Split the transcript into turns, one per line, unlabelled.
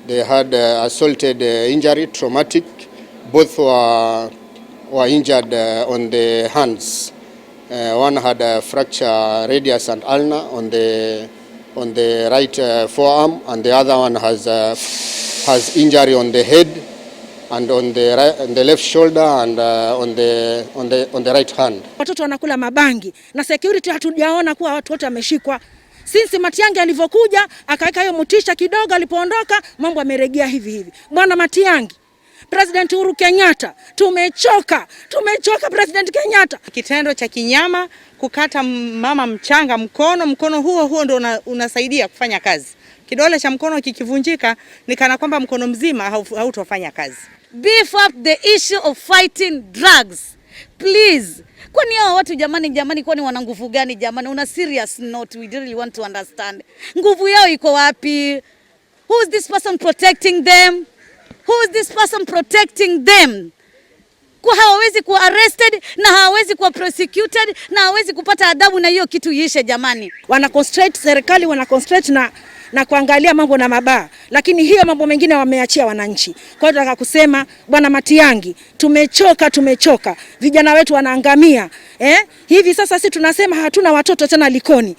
They had assaulted injury, traumatic. Both were injured on the hands. One had a fracture radius and ulna on the right forearm, and the other one has injury on the head and on the right, on the left shoulder and on the right hand.
Watoto wanakula mabangi na security hatujaona kuwa watu wote wameshikwa. Since Matiang'i alivyokuja akaweka hiyo motisha kidogo, alipoondoka mambo yameregea hivi hivi. Bwana Matiang'i, President Uhuru Kenyatta, tumechoka, tumechoka, President Kenyatta.
Kitendo cha kinyama kukata mama mchanga mkono, mkono huo huo ndo unasaidia kufanya kazi. Kidole cha mkono kikivunjika ni kana kwamba mkono mzima hautofanya kazi.
Beef up the issue of fighting drugs, please. Kwani hao watu, jamani, jamani, kwani wana nguvu gani, jamani? On a serious note, we really want to understand nguvu yao iko wapi? Who is this person protecting them? Who is this person protecting them? Kwa hawawezi kuwa arrested na hawawezi kuwa prosecuted na hawawezi kupata adhabu na hiyo kitu iishe, jamani.
Wana concentrate, serikali wana concentrate na kuangalia mambo na mabaa, lakini hiyo mambo mengine wameachia wananchi. Kwa hiyo tunataka kusema, Bwana Matiang'i, tumechoka, tumechoka, vijana wetu wanaangamia, eh? Hivi sasa sisi tunasema hatuna watoto tena Likoni.